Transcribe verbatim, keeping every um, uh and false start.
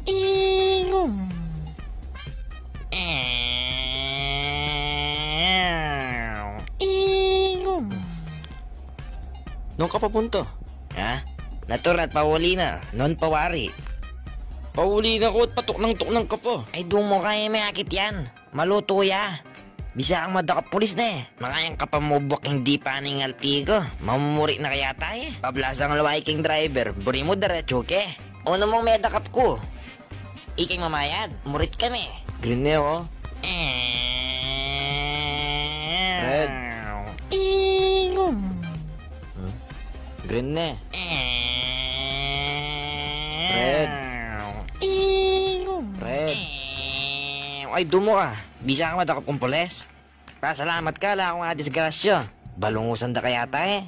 Ingum. Ingum. Nung ka pa punta? Ha? Natural, pauli na. Nung pawari? Pauli na ku at patuknang-tuknang ka pa. Ay, dumu ka, e me akit yan. Malutu ya. Bisa kang madakap pulis ne. Makayang ka pa mubuk ing dipa ning alti ku. Mamumuri na kaya taye? Pablasang luwai king driver. Buri mu diretsu ke. Unu mung medakap ku? Ikeng mamayad. Murit kami. Green ne, o. Red. Ingum. Hmm? Green ne. Red. Ingum. Red. Ay, dumu ka. Bisa kang madakap kung pulis? Pasalamat ka, ala kung adisgrasya. Balungusan da ka yata, e.